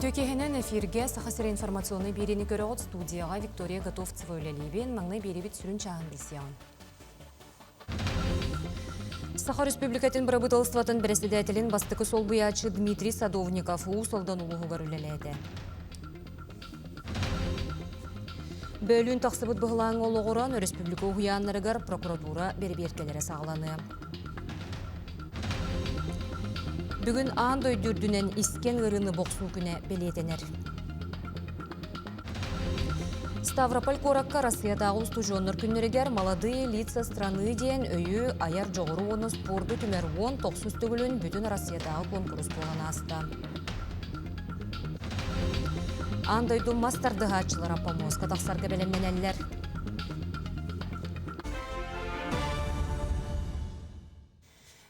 Үтүө киэһэнэн эфиргэ Саха сирэ информационнай биэриини көрөҕүт студияҕа Виктория Готовцева үлэлиибин. Маҥнай биэриибит сүрүн чааһын билсиэҕиҥ. Саха Республикатын бырабыыталыстыбатын бэрэссэдээтэлин бастакы солбуйааччы Дмитрий Садовников Уус Алдан улууһугар үлэлээтэ. Бөөлүүн тахсыбыт быһылааҥҥа олоҕуран, өрөспүүбүлүкэ уһуйааннарыгар прокуратура бэрэбиэркэлэрэ саҕаланыа. Бүгүн аан дойду үрдүнэн искэн ыарыыны бохсуу күнэ бэлиэтэнэр. Ставрополь куоракка Россиятааҕы устудьуоннар күннэригэр «Молодые лица страны» диэн өйү, айар дьоҕуру уонна спорду түмэр 19 төгүлүн бүтүн Россиятааҕы куонкурус буолан ааста. Аан дойду мас тардыһааччылара помостка тахсарга бэлэмнэнэллэр.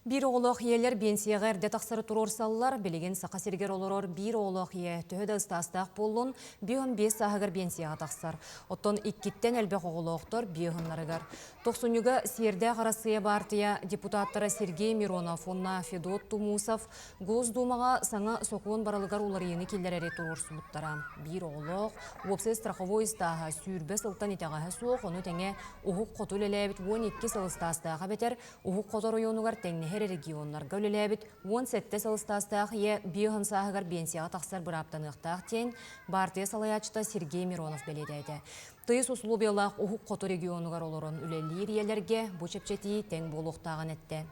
Биир оҕолоох ийэлэр биэнсийэҕэ эрдэ тахсары туруорсаллар. Билигин Саха сиригэр олорор биир оҕолоох ийэ төһө да ыстаастаах буоллун, 55 сааһыгар биэнсийэҕэ тахсар. Оттон иккиттэн элбэх оҕолоохтор биэһыннарыгар. Тохсунньуга Сиэрдээх Арассыыйа баартыйа депутаттара Сергей Миронов уонна Федот Тумусов Госдумаҕа саҥа сокуон барылыгар уларыйыыны киллэрэри туруорсубуттара. Биир оҕолоох, уопсай страховой ыстааһа 20 сылтан итэҕэһэ суох, ону тэҥэ Уһук Хоту үлэлээбит 12 сыл ыстаастаах эбэтэр Уһук Хоту оройуонугар тэҥнэһэр регионнарга үлэлээбит 17 сыл ыстаастаах ийэ биэһин сааһыгар биэнсийэҕэ тахсар бырааптаныахтаах диэн баартыйа салайааччыта Сергей Миронов бэлиэтээтэ. Тыйыс усулуобуйалаах Уһук Хоту регионугар олорон үлэлиир ийэлэргэ бу чэпчэтии тэҥ буолуохтааҕын эттэ.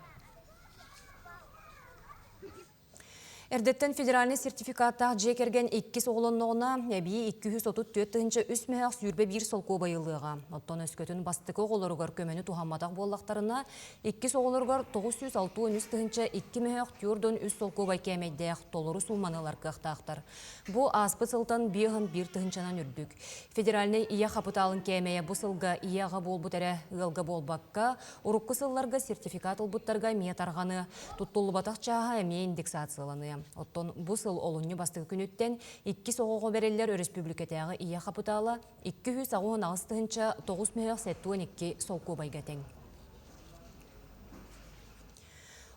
Эрдэттэн федеральнай сертификаттаах дьиэ кэргэн иккис оҕолонноҕуна, эбии 234 3 мөһөөх 21 солкуобай ылыаҕа. Оттон өскөтүн бастакы оҕолоругар көмөнү туһамматах буоллахтарына, иккис оҕолоругар 963 2 мөһөөх 43 солкуобай кээмэйдээх толору сууманы ылар кыахтаахтар. Бу ааспыт сылтан 51 тыһыынчанан үрдүк. Федеральнай ийэ хапытаалын кээмэйэ бу сылга ийэ-аҕа буолбут эрэ ыалга буолбакка, Урукку сылларга сертификат ылбыттарга эмиэ тарҕаныа, туттуллубатах чааһа эмиэ индексацияланыа. Оттон бу сыл олунньу бастакы күнүттэн иккис оҕоҕо бэриллэр өрөспүүбүлүкэтээҕи ийэ хапытаала 288 тыһыынча 9 мөһөөх 72 солкуобайга тэҥ.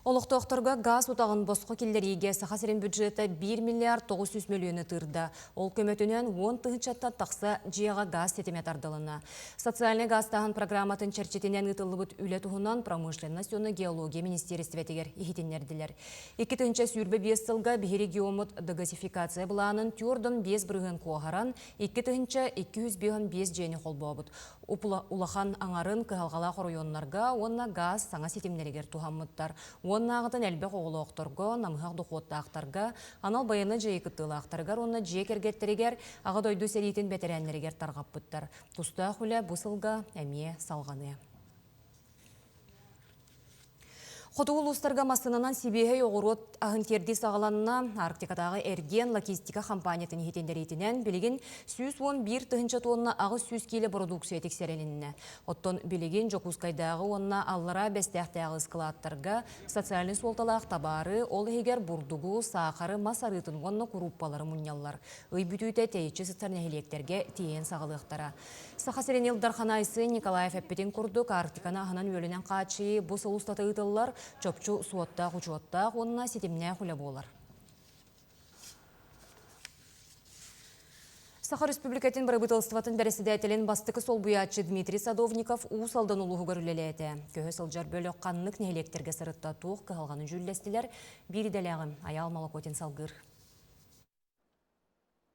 Олохтоохторго гаас утаҕын босхо киллэриигэ Саха сирин бюджета 1 миллиард 900 мөлүйүөнү тыырда. Ол көмөтүнэн 10 тыһыынчаттан тахса дьиэҕэ гаас ситимэ тардылынна. Социальнай гаастааһын программатын чэрчитинэн ыытыллыбыт үлэ туһунан промышленность уонна геология министиэристибэтигэр иһитиннэрдилэр. 2025 сылга биһи региоммут дегазификация былаанын 4,5 бырыһыан куоһаран, 2255 дьиэни холбообут. Улахан аҥарын кыһалҕалаах оройуоннарга уонна гаас саҥа ситимнэригэр туһаммыттар. Уоннааҕытын элбэх оҕолоохторго, намыһах дохуоттаахтарга, анал байыаннай дьайыы кыттыылаахтарыгар уонна дьиэ кэргэттэригэр Аҕа дойду сэриитин бэтэрээннэригэр тарҕаппыттар. Тустаах үлэ бу сылга эмиэ салҕаныа. Хотугу улуустарга массыынанан сибиэһэй оҕуруот аһын тиэрдии саҕаланна. Арктикатааҕы эргиэн логистика хампаанньатын иһитиннэриитинэн билигин 111 тыһыынча туонна 800 киилэ бородууксуйа тиксэрилиннэ. Оттон билигин Дьокуускайдааҕы уонна Аллараа Бэстээхтээҕи ыскылааттарга социальнай суолталаах табаары, ол иһигэр бурдугу, саахары, мас арыытын уонна курууппалары мунньаллар. Ый бүтүүтэ тэйиччи сытар нэһилиэктэргэ тиэйэн саҕалыахтара. Саха сирин Ил Дархана Айсен Николаев эппитин курдук, Арктиканы аһынан-үөлүнэн хааччыйыы бу сыл устата ыытыллар чопчу суоттаах-учуоттаах уонна ситимнээх үлэ буолар. Саха Республикатын Бырабыыталыстыбатын бэрэссэдээтэлин бастакы солбуйааччы Дмитрий Садовников Уус Алдан улууһугар үлэлээтэ. Көһө сылдьар бөлөх ханнык нэһилиэктэргэ сырытта туох кыһалҕаны дьүүллэстилэр, биир идэлээҕим Айаал Молокотин салгыыр.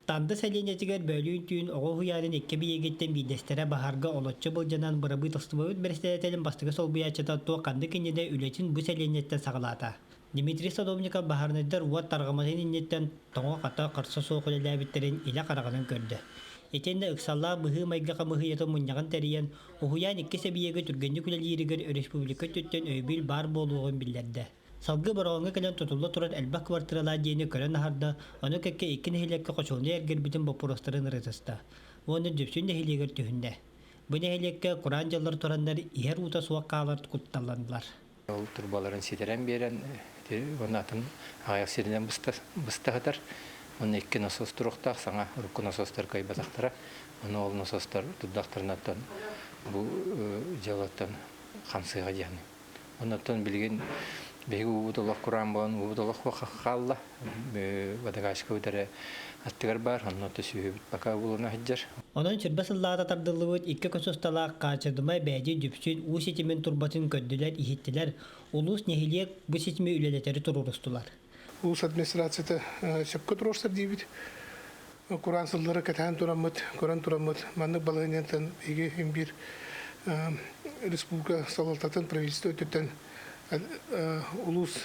Танда сэлиэнньэтигэр бөөлүүн түүн оҕо уһуйаанын икки биһигиттэн биирдэстэрэ баһаарга олоччу былдьанан бырабыыталыстыбабыт бэрэссэдээтэлин бастакы солбуйааччыта туох ханнык иннинэ үлэтин бу сэлиэнньэттэн саҕалаата. Дмитрий Садовников баһаарынайдар уот тарҕаммытын инниттэн тоҥо-хата харса суох үлэлээбиттэрин илэ хараҕынан көрдө. Итиэннэ ыксаллаах быһыы-майгы хамыыһыйатын мунньаҕын тэрийэн, уһуйаан иккис эбийиэгэ түргэнник үлэлииригэр өрөспүүбүлүкэ өттүттэн өйөбүл баар буолуоҕун биллэрдэ. Салгыы Бороҕоҥҥо кэлэн тутулла турар элбэх квартиралаах дьиэни көрөн аһарда, ону кэккэ икки нэһилиэккэ хочуолунай эргэрбитин боппуруостарын ырытыста. Уонна Дүпсүн нэһилиэгэр түһүннэ. Бу нэһилиэккэ кураан дьаллар тураннар иһэр уута суох хаалар кутталланнылар. Ол турбаларын ситэрэн биэрэн, уонна атын аҕыйах сиринэн быстаһытар. Уонна икки насос туруохтаах, саҥа урукку насостар кыайбатахтара. Ону ол насостар турдахтарына бу дьыалаттан хамсыаҕа диэни. Оннуттан билигин Биһиги уубут олох кураан буолан уубут олох хаалла. Водокачкабыт эрэ аттыгар баар, онно сүһүбүт пока булуна сылдьар. Онон сырба сыллаата тардыллыбыт икки көс усталаах Хаачырдымай Бээдий Дүпсүн уу ситимин турбатын көрдүлэр-иһиттилэр, улуус нэһилиэк бу ситими үлэлэтэри туруорустулар. Улуус администрацията сөпкө туруорсар диибит. Кураан сыллары кэтэһэн тураммыт, көрөн тураммыт, маннык балаһыанньаттан биһиги им биир республика салалтатын правительство өттүттэн улуус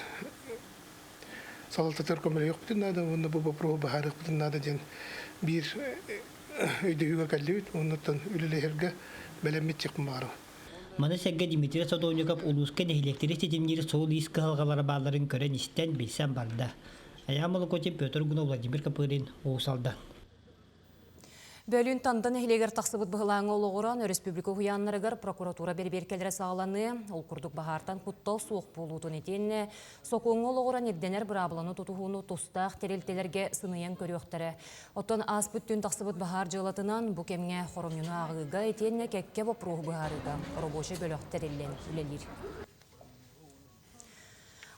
салалтатыгар көмөлөһүөхпүтүн наада уонна бу боппуруоһу быһаарыахпытын наада диэн биир өйдөһүүгэ кэллибит. Оннуттан үлэлэһэргэ бэлэммит диэхпин баҕарабын. Маны сэргэ Дмитрий Садовников улууска нэһилиэктэри ситимниир суол-иис кыһалҕалара баалларын көрөн-истэн, билсэн барда. Айаан Молокотин, Петр Гунов, Владимир Копырин, Уус Алдан. Бөлүүн Танда нэһилиэгэр тахсыбыт быһылааҥҥа олоҕуран, өрөспүүбүлүкэ уһуйааннарыгар прокуратура бэрэбиэркэлэрэ саҕаланыы, ол курдук баһаартан куттал суох буолуутун итиэннэ сокуоҥҥа олоҕуран ирдэнэр быраабыланы тутуһууну тустаах тэрилтэлэргэ сыныйан көрүөхтэрэ. Оттон ааспыт түүн тахсыбыт баһаар дьыалатынан бу кэмҥэ хоромньуну ааҕыыга итиэннэ кэккэ боппуруоһу быһаарыыга оробуочай бөлөх тэриллэн үлэлиир.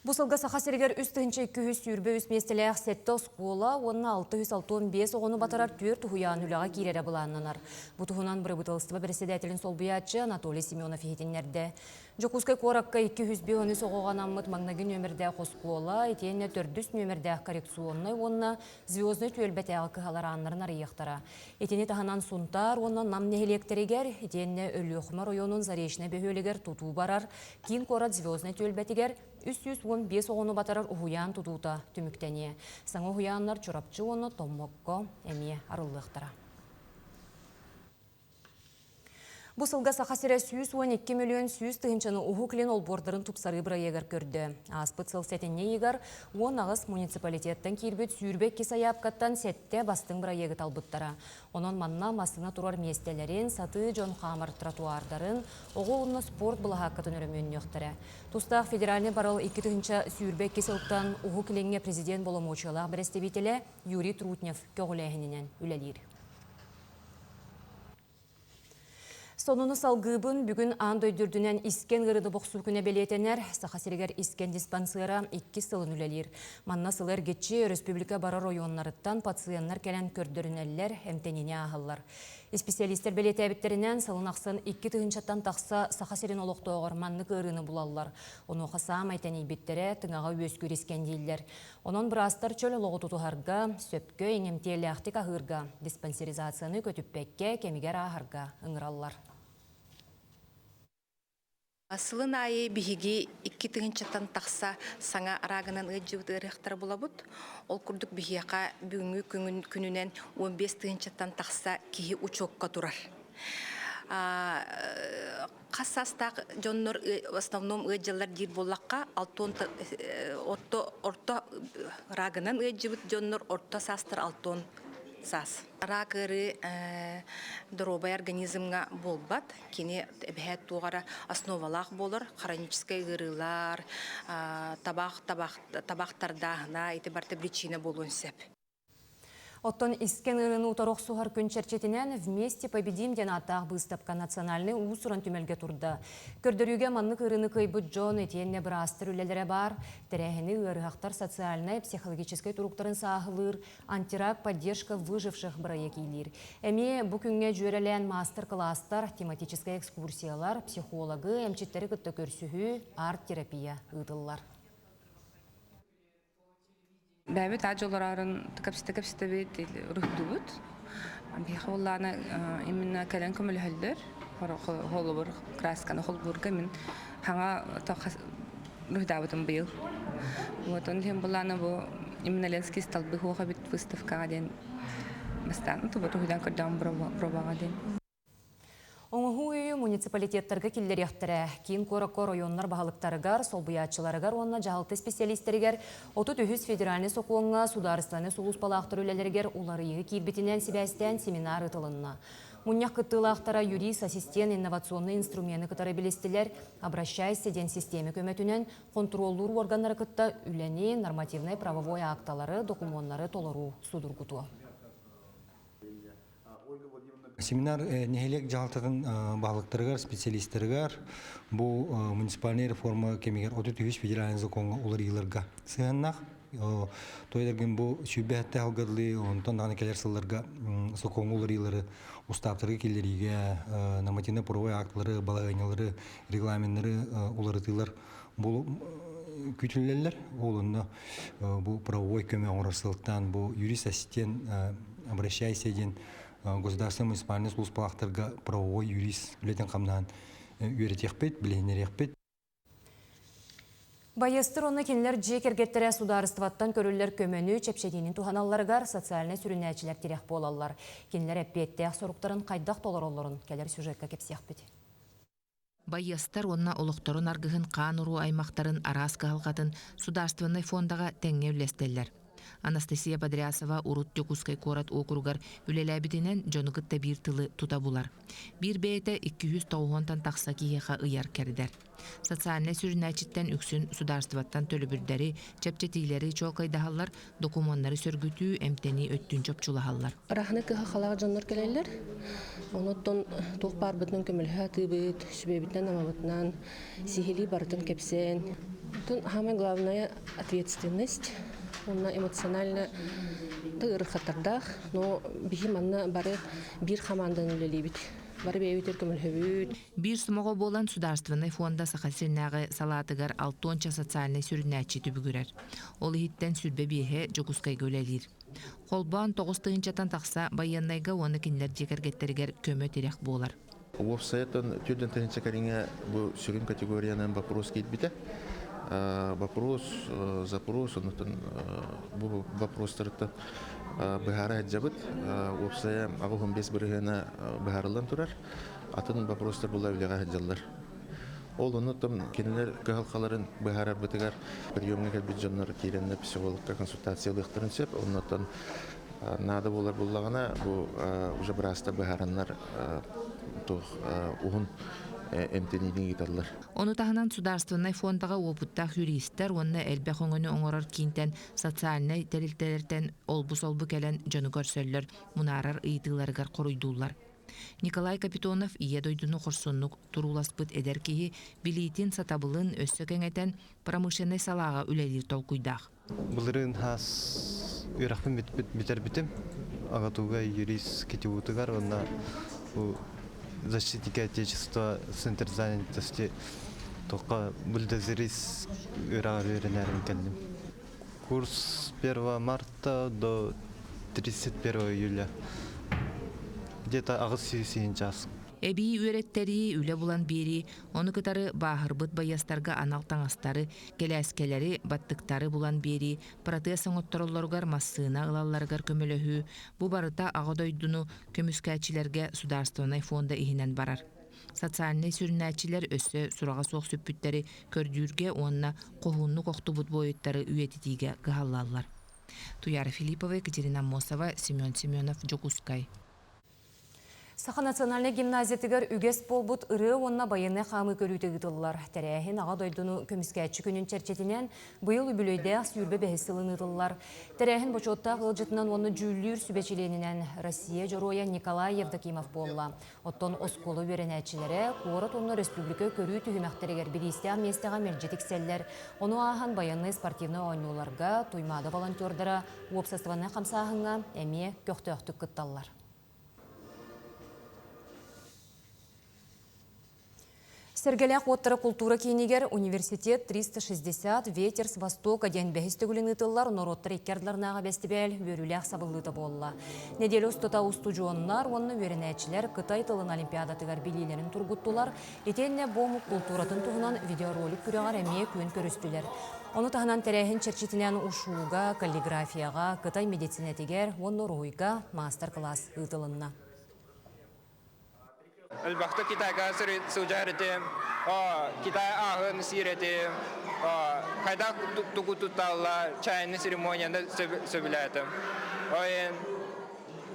Бу сылга Саха сиригэр 3223 миэстэлээх сэттэ оскуола уонна 665 оҕону батарар түөрт уһуйаан үлэҕэ киирэрэ былааннанар. Бу туһунан бырабыыталыстыба бэрэссэдээтэлин солбуйааччы Анатолий Семенов иһитиннэрдэ. Дьокуускай куоракка 253 оҕоҕо анаммыт маҥнайгы нүөмэрдээх оскуола, итиэннэ төрдүс нүөмэрдээх коррекционнай уонна Звезднай түөлбэтээҕи кыһалар ааннарын арыйыахтара. Итини таһынан Сунтаар уонна Нам нэһилиэктэригэр, итиэннэ Өлүөхүмэ оройуонун Заречнай бөһүөлэгэр тутуу барар, Киин куорат Звезднай түөлбэтигэр 315 оҕону батарар уһуйаан тутуута түмүктэниэ. Саҥа уһуйааннар Чурапчы уонна Томмокко эмиэ арыллыахтара. Бу сылга Саха сирэ 112 мөлүйүөн 100 тыһыынчаны Уһук Илин олбуордарын тупсарыы бырайыагар көрдө. Ааспыт сыл сэтинньи ыйыгар 18 муниципалитеттан киирбит 22 сайаапкаттан сэттэ бастыҥ бырайыагы талбыттара. Онон манна массыына турар миэстэлэрин, сатыы дьон хаамар тротуардарын, оҕо уонна спорт былаһааккатын өрөмүөннүөхтэрэ. Тустаах федеральнай барыл 2022 сылтан Уһук Илиҥҥэ президент боломуочуйалаах бэрэстэбиитэлэ Юрий Трутнев көҕүлээһининэн үлэлиир. Сонуну салгыыбын. Бүгүн аан дойду үрдүнэн искэн ыарыыны бохсуу күнэ бэлиэтэнэр. Саха сиригэр искэн диспансера иккис сылын үлэлиир. Манна сылы эргиччи өрөспүүбүлүкэ бары оройуоннарыттан пациеннар кэлэн көрдөрүнэллэр, эмтэниини ааһаллар. Исписэлиистэр бэлиэтээбиттэринэн, сылын ахсын 2 тыһыынчаттан тахса Саха сирин олохтооҕор маннык ыарыыны булаллар. Онуоха саамай тэнийбиттэрэ тыҥаҕа үөскүүр искэн дииллэр. Онон быраастар чөл олоҕу тутуһарга, сөпкө иҥэмтиэлээхтик аһыырга, диспансеризацияны көтүппэккэ кэмигэр ааһарга ыҥыраллар. Сылын аайы биһиги 2 тыһыынчаттан тахса саҥа рагынан ыалдьыбыт ыарыһахтары булабыт. Ол курдук биһиэхэ бүгүҥҥү күнүнэн 15 тыһыынчаттан тахса киһи учуокка турар. Хас саастаах дьоннор в основном ыалдьаллар диир буоллахха, алтон орто орто рагынан ыалдьыбыт дьоннор орто саастар алтон саас. Рак ыарыы доруобай организмҥа буолбат. Кини эбэһээт туох эрэ основалаах буолар, хроническай ыарыылар, табах, табах, табах тардааһына ити барыта причина буолуон сөп. Оттон искэн ыарыыны утары охсуһар күн чэрчитинэн «Вместе победим» диэн ааттаах быыстапка национальнай уус-уран түмэлгэ турда. Көрдөрүүгэ маннык ыарыыны кыайбыт дьон итиэннэ быраастар үлэлэрэ баар. Тэрээһини ыарыһахтар социальнай, психологическай туруктарын сааһылыыр «Антирак. Поддержка выживших» бырайыак иилиир. Эмиэ бу күҥҥэ дьүөрэлээн маастар-кылаастар, тематическай экскурсиялар, психологы, эмчиттэри кытта көрсүһүү, арт-терапия ыытыллар. Бэйэбит аадьы олорорун кэпсэтэ-кэпсэтэбит, уруһуйдуубут. Биһиэхэ буоллаҕына именно кэлэн көмөлөһөллөр. Холобур, красканы холбуурга мин хаҥа уруһуйдаабытым быйыл. Вот он иһин буоллаҕына бу именно Ленский столбы хуох эбит выставкаҕа диэн бастаан уруһуйдаан көрдөҕүм пробаҕа диэн. Оҥоһуу өйү муниципалитеттарга киллэриэхтэрэ. Киин куоракка оройуоннар баһылыктарыгар, солбуйааччыларыгар уонна дьаһалта исписэлиистэригэр 33 федеральнай сокуоҥҥа судаарыстыбаннай сулууспалаахтар үлэлэригэр уларыйыы киирбитинэн сибээстээн семинар ыытылынна. Мунньах кыттыылаахтара юрист-ассистент инновационнай инструмены кытары билистилэр, «Обращайся» диэн систиэмэ көмөтүнэн хонтуруоллуур уорганнары кытта үлэни, нормативнай правовой акталары, докумуоннары толоруу судургутуо. Семинар нэһилиэк дьаһалтатын баһылыктарыгар, специалистарыгар бу муниципальнай реформа кэмигэр 33 федеральный законҥа уларыйыыларга сыһыаннаах. Тойдергин бу сүүрбэ алгырлыы, онтон даҕаны кэлэр сылларга сокуоҥҥа уларыйыылары устааптарга киллэриигэ, нормативно-правовой актылары, балаһыанньалары, регламеннары уларытыылар бу күүтүллэллэр. Ол онно бу правовой көмө оҥорор сылтаан бу юрист-ассистент обращайся диэн государственный муниципальный службалаахтарга правовой юрист үлэтин хамнаан үөрэтиэхпит, билиһиннэриэхпит. Байыастар уонна кинилэр дьиэ кэргэттэрэ судаарыстыбаттан көрүллэр көмөнү, чэпчэтиини туһаналларыгар социальнай сүрүннээччилэр тирэх буолаллар. Кинилэр эппиэттээх соруктарын хайдах толороллорун кэлэр сюжекка кэпсиэхпит. Байыастар уонна олохторун аргыһын хаан-уруу аймахтарын араас кыһалҕатын Судаарственнай фондаҕа тэҥҥэ үллэстэллэр. Анастасия Подрясова урут Дьокуускай куорат уокуругар үлэлээбитинэн дьону кытта биир тылы тута булар. Биир бэйэтэ 290-тан тахса киһиэхэ ыйар-кэрдэр. Социальнай сүрүннээччиттэн үксүн судаарыстыбаттан төлөбүрдэри, чэпчэтиилэри чуолкайдаһаллар, докумуоннары сөргүтүү, эмтэнии өттүн чопчулаһаллар. Ыраахны кыһалҕалаах дьоннор кэлэллэр. Онуттан туох баарбытынан көмөлөһө атыыбыт, сүбэбитинэн-амабытынан сиһилии барытын кэпсээн. Оттон самое главное ответственность уонна эмоционально ыарахаттардаах, но биһи манна бары биир хамаанданан үлэлиибит. Бары бэйэбитигэр көмөлөһөбүт. Биир сомоҕо буолан Судаарственнай фонда Саха сиринээҕи салаатыгар алтуонча социальнай сүрүннээччи түбүгүрэр. Ол иһиттэн 25-э Дьокуускайга үлэлиир. Холбоон 9000-тан тахса байыаннайга уонна кинилэр дьиэ кэргэттэригэр көмө-тирэх буолар. Уопсайаттан түрдэн тыһыынча кэриҥэ бу сүрүн категориянан вопрос киирбитэ. Вопрос, запрос, оннуттан бу вопростарыттан быһаара сылдьабыт. Уопсайа 85 бырыһыана быһаарыллан турар. Атын вопростар була үлэҕэ сылдьаллар. Ол оннуттан кинилэр кыһалҕаларын быһаарарбытыгар приемҥа кэлбит дьоннор киирэннэр психологка консультациялыахтарын сөп. Оннуттан наада буолар буллаҕына бу уже быраастар быһаараннар туох уһун эмтэниини ыыталлар. Ону таһынан Судаарственнай фондаҕа уопуттаах юристар уонна элбэх өҥөнү оҥорор киинтэн социальнай тэрилтэлэртэн олбу-солбу кэлэн дьону көрсөллөр, мунаарар ыйытыыларыгар хоруйдууллар. Николай Капитонов Ийэ дойдуну хорсуннук турууласпыт эдэр киһи билиитин, сатабылын өссө кэҥэтэн промышленнай салааҕа үлэлиир толкуйдаах. Былырыын хаас үөрэхпин бүтэрбитим. АГАТУга юрист КТУ-тугар уонна бу защитники Отечества Центр занятости тоққа бульдозерист үөрэҕэр үөрэнээрин кэллим. Курс 1 марта до 31 июля. Где-то аҕыс сүүс час. Эбии үөрэттэрии, үлэ булан биэрии, ону кытары бааһырбыт байыастарга анал таҥастары, кэлээскэлэри, баттыктары булан биэрии, протез оҥоттороллоругар массыына ылалларыгар көмөлөһүү, бу барыта Аҕа дойдуну көмүскээччилэргэ Судаарственнай фонда иһинэн барар. Социальнай сүрүннээччилэр өссө сураҕа суох сүппүттэри көрдүүргэ уонна хоһууннук охтубут буойуттары үйэтитиигэ кыһаллаллар. Туяра Филиппова, Екатерина Аммосова, Семен Семенов, Дьокуускай. Саха национальнай гимназиятыгар үгэс буолбут ырыа уонна байыаннай хаамыы көрүүтэ ыытыллар. Тэрээһин Аҕа дойдуну көмүскээччи күнүн чэрчитинэн быйыл үбүлүөйдээх 25 сылын ыытыллар. Тэрээһин бочуоттаах ыалдьытынан уонна дьүүллүүр сүбэ чилиэнинэн Россия Дьоруойа Николай Евдокимов буолла. Оттон оскуола үөрэнээччилэрэ куорат уонна республика көрүү түһүмэхтэригэр бириистээх миэстэҕэ мэлдьи тиксэллэр. Ону ааһан байыаннай спортивнай оонньууларга Туймаада волонтердара уопсастыбаннай хамсааһыҥҥа эмиэ көхтөөхтүк кытталлар. Сэргэлээх уоттара култуура киинигэр университет 360 Ветер с Востока диэн бэһис төгүлүн ыытыллар норуоттар икки ардыларынааҕы бэстибээл үөрүүлээх сабыллыыта буолла. Нэдиэлэ устата устудьуоннар уонна үөрэнээччилэр Кытай тылын олимпиадатыгар билиилэрин тургуттулар, итиэннэ бу омук култууратын туһунан видеоролик күрэҕэр эмиэ күөн көрүстүлэр. Ону таһынан тэрээһин чэрчитинэн ушууга, каллиграфияҕа, Кытай медицинэтигэр уонна уруһуйга маастар-кылаас ыытылынна. Элбэхтик Китайга сылдьар этим, Китай ааһын сиир этим, хайдах тугу тутталлар, чайный церемонияны сөбүлээтим. Ойын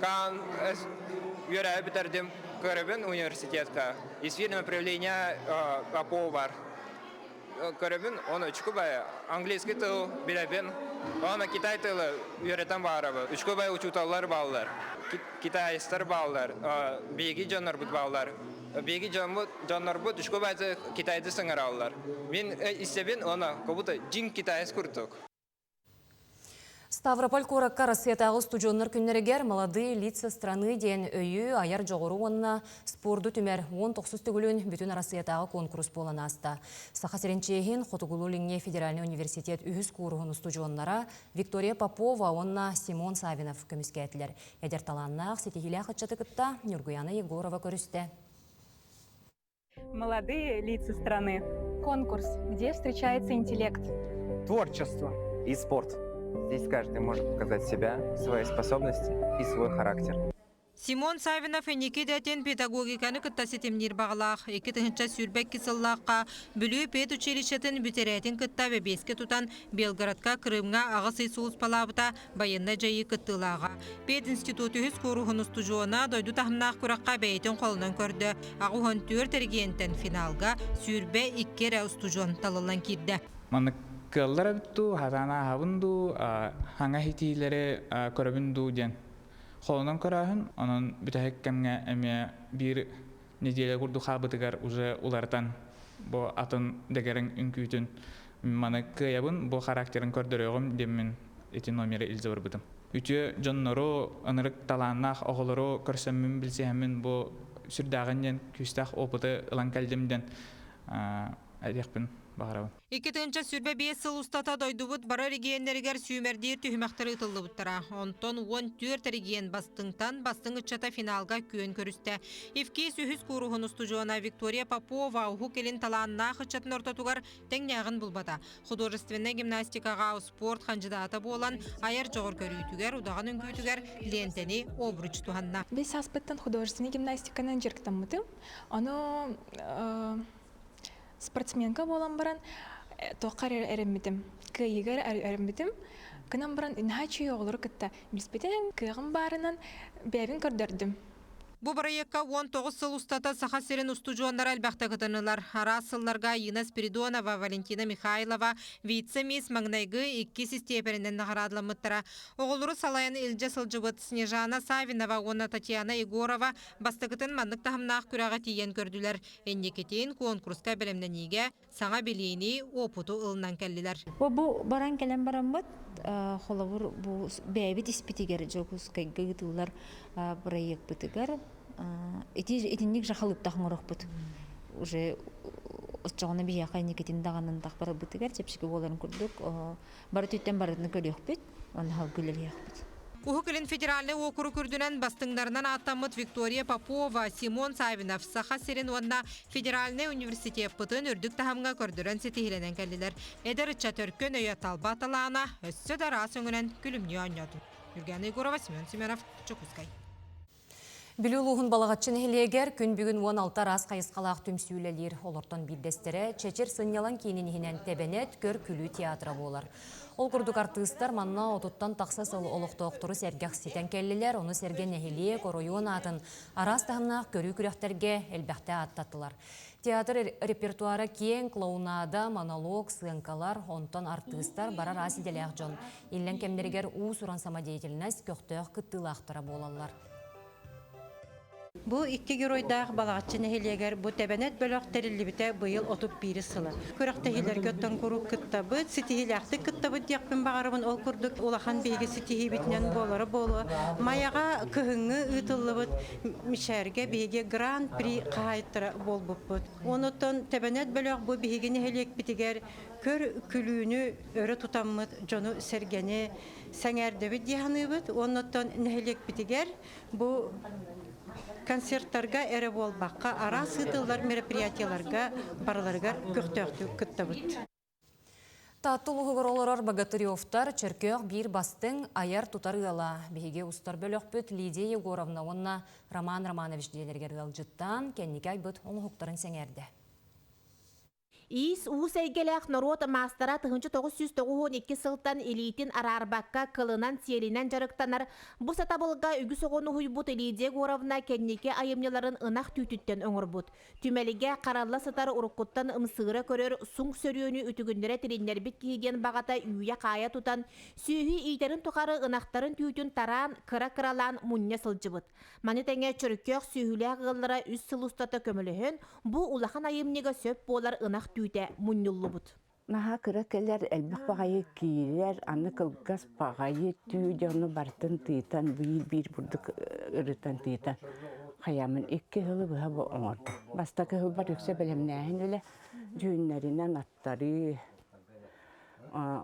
кан үөрэ бүтэрдим көрөбүн университетка. Исфир направление повар. Көрөбүн, оны үчүгэй английский тыл билэбин, оны китай тылы үөрэтэн баарабы. Үчүгэй учууталлар бааллар. Китайстар бааллар, биһиги дьоннорбут бааллар. Биһиги дьоммут, дьоннорбут үчүгэй баайы китайды сыҥыраллар. Мин истэбин, оны как будто дьиҥ китаец курдук. Ставрополь куоракка Россиятааҕы устудьуоннар күннэригэр «Молодые лица страны» диэн өйү, айар дьоҕуру уонна спорду түмэр 19 төгүлүн бүтүн Арассыйатааҕы куонкурус буолан ааста. Саха сирин чиэһин Хотугулуу-Илиҥҥи федеральнай университет үһүс кууруһун устудьуоннара Виктория Попова уонна Симон Савинов көмүскээтилэр. Эдэр талааннаах, ситиһиилээх ыччаты кытта Ньургуяна Егорова көрүстэ. Молодые лица страны. Конкурс, где встречается интеллект. Творчество. И спорт. Здесь каждый может показать себя, свои способности и свой характер. Симон Савинов инники идэтин педагогиканы кытта ситимниир баҕалаах. 2022 сыллаахха Бүлүү педучилищетын бүтэрээтин кытта бэбиэскэ тутан Белгородка, Крымҥа аҕыс ый сулууспалаабыта байыаннай дьайыы кыттыылааҕа. Пединститут үһүс кууруһун устудьуона дойду таһымнаах күрэххэ бэйэтин холонон көрдө. 84 эрэгийиэнтэн финалга 22 эрэ устудьуон талыллан киирдэ. Маннык кыаллар эбит дуу, хатаан ааһабын дуу, хаҥа иһитиилэри көрөбүн дуу диэн холонон көрөөһүн. Онон бүтэһик кэмҥэ эмиэ биир неделя курдук хаалбытыгар уже уларытан бу атын дэгэрэҥ үҥкүүтүн маны кыайабын, бу характерын көрдөрүөҕүм диэммин ити номеры илдьэ барбытым. Үтүө дьоннору, ынырык талааннаах оҕолору көрсөммүн, билсиһэммин бу сүрдээҕин диэн күүстээх опыты ылан кэллим диэн этиэхпин баҕарабын. 2025 сыл устата дойдубут бары эрэгийиэннэригэр сүүмэрдиир түһүмэхтэр ыытыллыбыттара. Онтон 14 эрэгийиэн бастыҥтан бастыҥ ыччата финалга күөн көрүстэ. ИФКИС үһүс кууруһун устудьуона Виктория Попова Уһук Илин талааннаах ыччатын ортотугар тэҥнээҕин булбата. Художественнай гимнастикаҕа спорт хандьыдаата буолан, айар дьоҕур көрүүтүгэр, удаҕан үҥкүүтүгэр лиэнтэни обруч туһанна. Бес ааспыттан художественнай гимнастиканан дьарыктаммытым. Ону спортсменка буолан баран туохха эрэ эрэммитим, кыайыыга эрэммитим. Гынан баран наһаа үчүгэй оҕолору кытта билиспитим, кыаҕым баарынан бэйэбин көрдөрдүм. Бу бырайыакка 19 сыл устата Саха сирин устудьуоннара элбэхтэ кытыннылар. Араас сылларга Инна Спиридонова, Валентина Михайлова вице-мисс маҥнайгы иккис истиэпэринэн наҕараадаламмыттара. Оҕолору салайан илдьэ сылдьыбыт Снежана Савинова уонна Татьяна Егорова бастакытын маннык таһымнаах күрэҕи тиийэн көрдүлэр. Инникитин куонкуруска бэлэмнэниигэ саҥа билиини, уопуту ылынан кэллилэр. Бу баран кэлэн бараммыт, холобур, бу бэйэбит испитигэр Дьокуускайга ыытыллар бырайыакпытыгар ити итинник же халыптах оҥорохпут. Уже оччоҕуна биһиэхэ инникитин даҕаны барбытыгар чэпчэки буоларын курдук бары түттэн барытын көрүөхпүт, онно салгыы үлэлиэхпит. Уһук Илин федеральнай уокурук үрдүнэн бастыҥнарынан ааттаммыт Виктория Попова, Симон Савинов Саха сирин уонна федеральнай университеппытын үрдүк таһымҥа көрдөрөн ситиһилэнэн кэллилэр. Эдэр ыччат өркөн өйө талба талаана өссө да араас өҥүнэн күлүмнүү оонньоотун. Юргена Егорова, Семен Семенов, Чокускай. Бүлүү улууһун Балаҕаччы нэһилиэгэр күн бүгүн 16 араас хайысхалаах түмсүү үлэлиир. Олортон биирдэстэрэ Чэчир сынньалаҥ киинин иһинэн Тэбэнэт көр-күлүү театра буолар. Ол курдук артыыстар манна отуттан тахса сыл олохтоохтору сэргэх ситэн кэллилэр, ону сэргэ нэһилиэк, оройуон аатын араас таһымнаах көрүү күрэхтэргэ элбэхтэ ааттаттылар. Театр репертуара киэҥ, клоунада, монолог, сыаҥкалар, онтон артыыстар барар аас идэлээх дьон. Иллэҥ кэмнэригэр уус-уран самодеятельность көхтөөх кыттыылаахтара буолаллар. Бу икки геройдаах Балаҕаччы нэһилиэгэр бу Тэбэнэт бөлөх тэриллибитэ быйыл 31 сыла. Күрэхтэһиилэргэ оттон куруук кыттабыт, ситиһиилээхтик кыттабыт диэхпин баҕарабын. Ол курдук улахан биһиги ситиһиибитинэн буолара буолуо. Майаҕа кыһыҥҥы ыытыллыбыт Мичээргэ биһиги Гран-при хаһаайыттара буолбуппут. Онуттан Тэбэнэт бөлөх бу биһиги нэһилиэкпитигэр көр күлүүнү өрө тутаммыт дьону-сэргэни сэҥээрдэбит дии саныыбыт. Оннуттан нэһилиэкпитигэр бу концерттарга эрэ буолбакка, араас ыытыллар мероприятиеларга барыларыгар көхтөөхтүк кыттабыт. Таатта улууһугар олорор Богатыревтар Чөркөөх биир бастыҥ айар-тутар ыала. Биһиги устар бөлөхпүт Лидия Егоровна уонна Роман Романович дьиэлэригэр ыалдьыттаан, кэнники айбыт оҥоһуктарын сэҥээрдэ. Иис-уус эйгэлээх норуот маастара 1992 сылтан илиитин араарбакка кылынан-сиэлинэн дьарыктанар. Бу сатабылга үгүс оҕону уһуйбут Лидия Егоровна кэнники айымньыларын ынах түүтүттэн оҥорбут. Түмэлигэ харалла сытар уруккуттан ымсыыра көрөр суҥ сөрүөнү үтүгүннэрэ тилиннэрбит киһи диэн баҕата үүйэ-хаайа тутан, сүөһү иитэрин тухары ынахтарын түүтүн тараан, кыра-кыралаан мунньа сылдьыбыт. Маны тэҥэ Чөркөөх сүөһүлээх ыаллара үс сыл устата көмөлөһөн, бу улахан айымньыга сөп буолар ынах түүтэ мунньуллубут. Наһаа кыра кэлэр, элбэх баҕайы киирэр, аны кылгас баҕайы түү дьону барытын тыытан, биир-биир бурдук ырытан тыытан хайамын икки сылы быһа бу оҥордум. Бастакы сылбар үксэ бэлэмнээһин үлэ, дьүүннэринэн аттарыы,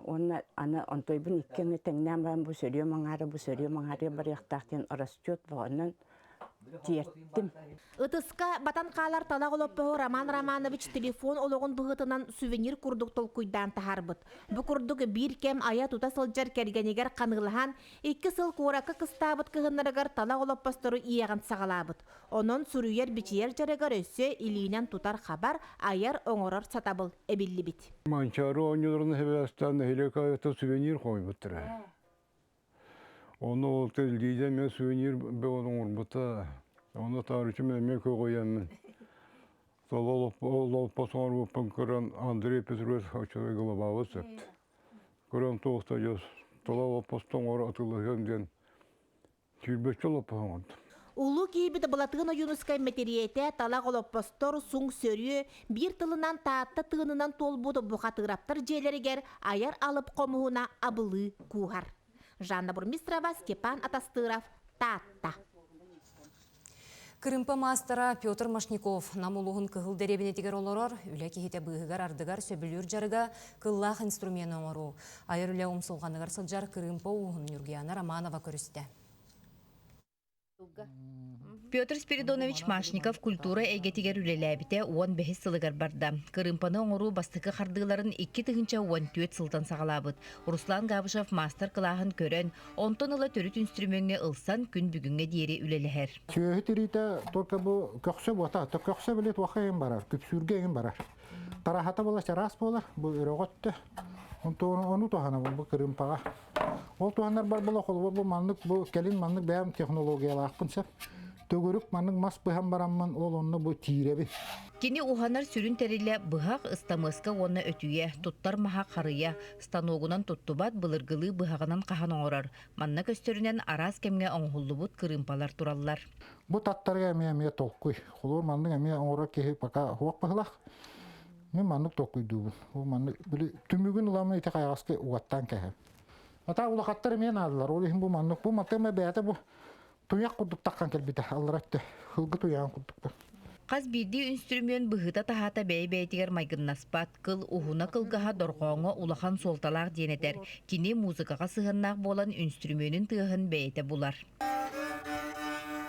уонна аны онтуйбун икки өҥө тэҥнээн баран бу сөрүөм аҥаара, бу сөрүөм аҥаарыгар барыахтаах диэн расчет бөҕөнөн тиэртим. Ытыска батан хаалар талах олоппоһу Роман Романович телефон олоҕун быһыытынан сувенир курдук толкуйдаан таһаарбыт. Бу курдук биир кэм айа-тута сылдьар кэргэнигэр ханыылаһан, икки сыл куоракка кыстаабыт кыһыннарыгар талах олоппостору иэҕэн саҕалаабыт. Онон суруйар-бичийэр дьарыгар өссө илиинэн тутар-хабар, айар-оҥорор сатабыл эбиллибит. Манчаары оонньууларын хэбээстээн нэһилиэк аайыттан сувенир хомуйбуттара. Ону ол Лидия эмиэ сувенир бөҕөнү оҥорбута. Ону таарычым эмиэ көҕүйэммин. Сол олоппос оҥорбуппун көрөн Андрей Петрович оччолорго главабыт сөптө. Көрөн туохта дьос тола олоппосто оҥоро атыылаһыам диэн Сүүрбэччэ олоппос оҥордум. Улуу киһибит Былатыан Ойуунускай мэтириэтэ, талах олоппостор, суҥ сөрүө, биир тылынан Таатта тыынынан туолбут бухатыыраптар дьиэлэригэр айар алып хомуһуна абылыы кууһар. Жанна Бурмистрова, Степан Атастыров, Таатта. Кырыымпа маастара Петр Машников Нам улууһун Кыһыл дэриэбинэтигэр олорор, үлэ киһитэ быыһыгар-ардыгар сөбүлүүр дьарыга кыллаах инструмены оҥоруу. Айар үлэ умсулҕаныгар сылдьар кырыымпа ууһун Ньургуяна Романова көрүстэ. Петр Спиридонович Машников культура эйгэтигэр үлэлээбитэ 15 сылыгар барда. Кырыымпаны оҥоруу бастакы хардыыларын 2014 сылтан саҕалаабыт. Руслан Габышев маастар-кылааһын көрөн, Онтон ыла төрүт үнстрүмүөҥҥэ ылсан күн бүгүҥҥэ диэри үлэлэһэр. Сүөһү тириитэ только бу көхсө буота, көхсө били туохха иһин барар, күпсүүргэ иһин барар. Тараһата була чараас буолар, бу өрөҕөттө. Онтон ону туһанабын бу кырыымпаҕа. Ол туһанар бар була холобур бу маннык бу кэлин маннык бэйэм технологиялаахпын сөп. Төгүрүк маннык мас быһан бараммын ол онно бу тиирэбин. Кини уһанар сүрүн тэрилэ быһах, ыстамыаска уонна өтүйэ, туттар маһа харыйа, Станогунан туттубат, былыргылыы быһаҕынан хаһан оҥорор. Манна көстөрүнэн араас кэмҥэ оҥоһуллубут кырыымпалар тураллар. Бу таттарга эмиэ эмиэ толкуй. Холобур маннык эмиэ оҥорор киһи пока суох быһылах. Мин маннык толкуйдуубун. Бу маннык били түмүгүн ыламмын ити хайаҕаска угаттаан кэһэм. Ата улахаттар эмиэ наадалар. Ол иһин бу маннык бу матыма бэйэтэ бу туйах курдук таххан кэлбитэ аллара өттө ылгы туйаҕын курдук Хас биирдии үнстрүмүөн быһыыта-таһаата бэйэ-бэйэтигэр майгыннаспат, кыл уһуна-кылгаһа дорҕооҥҥо улахан суолталаах диэн этэр. Кини музыкаҕа сыһыаннаах буолан үнстрүмүөнүн тыаһын бэйэтэ булар.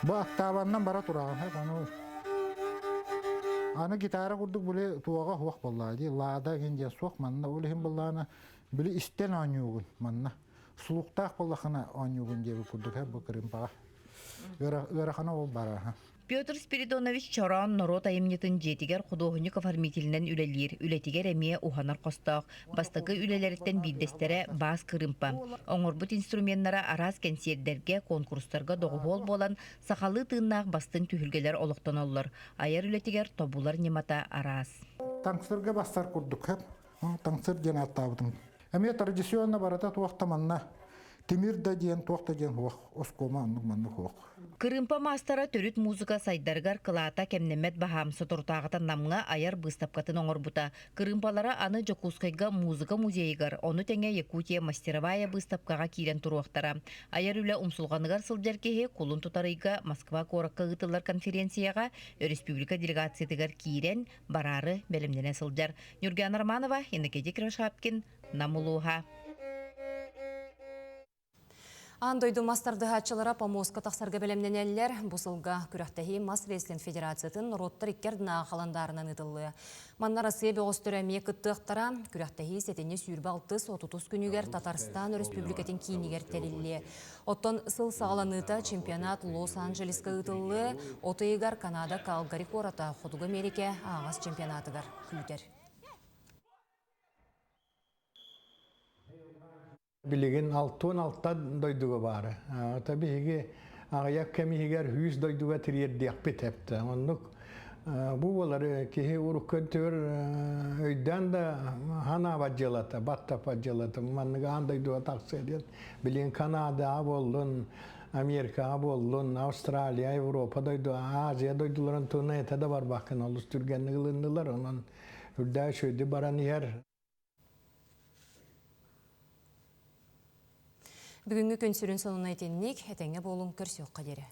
Бу октаваннан бара тураҕын, ону аны гитара курдук били туоҕа суох буоллаҕа дии, лада игин диэн суох манна, ол иһин буоллаҕына били истэн оонньуугун манна. Сулуктаах буоллаххына оонньуугун диэбит курдук бу кырыымпаҕа. Ыарахана ол бара. Петр Спиридонович Чороон норуот айымньытын дьиэтигэр худуоһунньук-оформителинэн үлэлиир, үлэтигэр эмиэ уһанар хостоох. Бастакы үлэлэриттэн биирдэстэрэ баас кырыымпа. Оҥорбут инструменнара араас кэнсиэрдэргэ, куонкурустарга доҕуһуол буолан, сахалыы тыыннаах бастыҥ түһүлгэлэр олохтоноллор. Айар үлэтигэр тобулар ньымата араас. Таҥсырга бастар курдук, таҥсыр диэн ааттаабытым. Эмиэ традиционно барыта туох да манна тимир да диэн туох да диэн суох, оскуома оннук маннык суох. Кырыымпа маастара төрүт музыка сайдарыгар кылаата кэмнэммэт баһаам соторутааҕыта Намҥа айар быыстапкатын оҥорбута. Кырыымпалара аны Дьокуускайга музыка музейыгар, ону тэҥэ Якутия мастеровая быыстапкаҕа киирэн туруохтара. Айар үлэ умсулҕаныгар сылдьар киһи кулун тутар ыйга Москва куоракка ыытыллар конференцияҕа өрөспүүбүлүкэ делегациятыгар киирэн бараары бэлэмнэнэ сылдьар. Нюргана Романова, Иннокентий Кривошапкин, Нам улууһа. Аан дойду мас тардыһааччылара помостка тахсарга бэлэмнэнэллэр. Бу сылга күрэхтэһии мас рестлинг федерациятын норуоттар икки ардынааҕы халандаарынан ыытыллыа. Манна Россия бөҕөстөрө эмиэ кыттыахтара. Күрэхтэһии сэтинньи 26-30 күнүгэр Татарстан Өрөспүүбүлүкэтин киинигэр тэриллиэ. Оттон сыл саҕаланыыта чемпионат Лос-Анджелеска ыытыллыа, от ыйыгар Канада Калгари куората Хотугу Америка аһаҕас чемпионатыгар күүтэр. Билигин 66 дойдуга баара. Ата биһиги аҕыйах кэм иһигэр 100 дойдуга тириэрдиэхпит эптэ. Оннук бу буолар киһи урукку өттүгэр өйдөөн да ханаабат дьыалата, баттаппат дьыалата. Маннык аан дойдуга тахсыа диэн билигин Канадаҕа буоллун, Америкаҕа буоллун, Австралия, Европа дойду, Азия дойдуларын туһунан этэ да барбаккын олус түргэнник ылыннылар. Онон үрдээх үчүгэйдик баран иһэр. Бүгүҥҥү күн сүрүн сонуна итинник, этэҥҥэ буолуҥ, көрсүөххэ диэри.